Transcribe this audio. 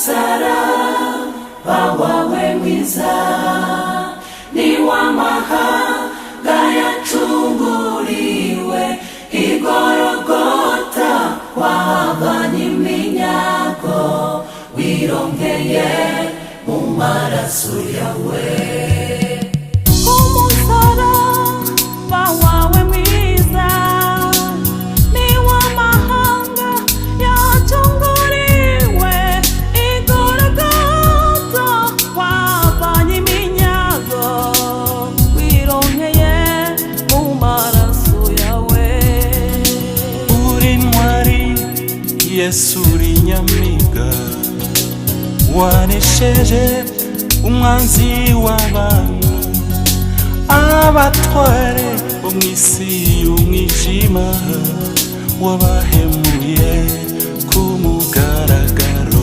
Umusaraba wawe mwiza ni w'amahanga yacunguriwe igorogota wavanye iminyago wirongeye mu maraso yawe. Umusaraba wawe mwiza ni w'amahanga yacunguriwe igorogota wavanye iminyago wironkeye mu maraso yawe. Uri ntwari Yesu, uri nyamibwa, wanesheje umwanzi w'abantu, abatware bo mu isi y'umwijima wabahemuye ku mugaragaro.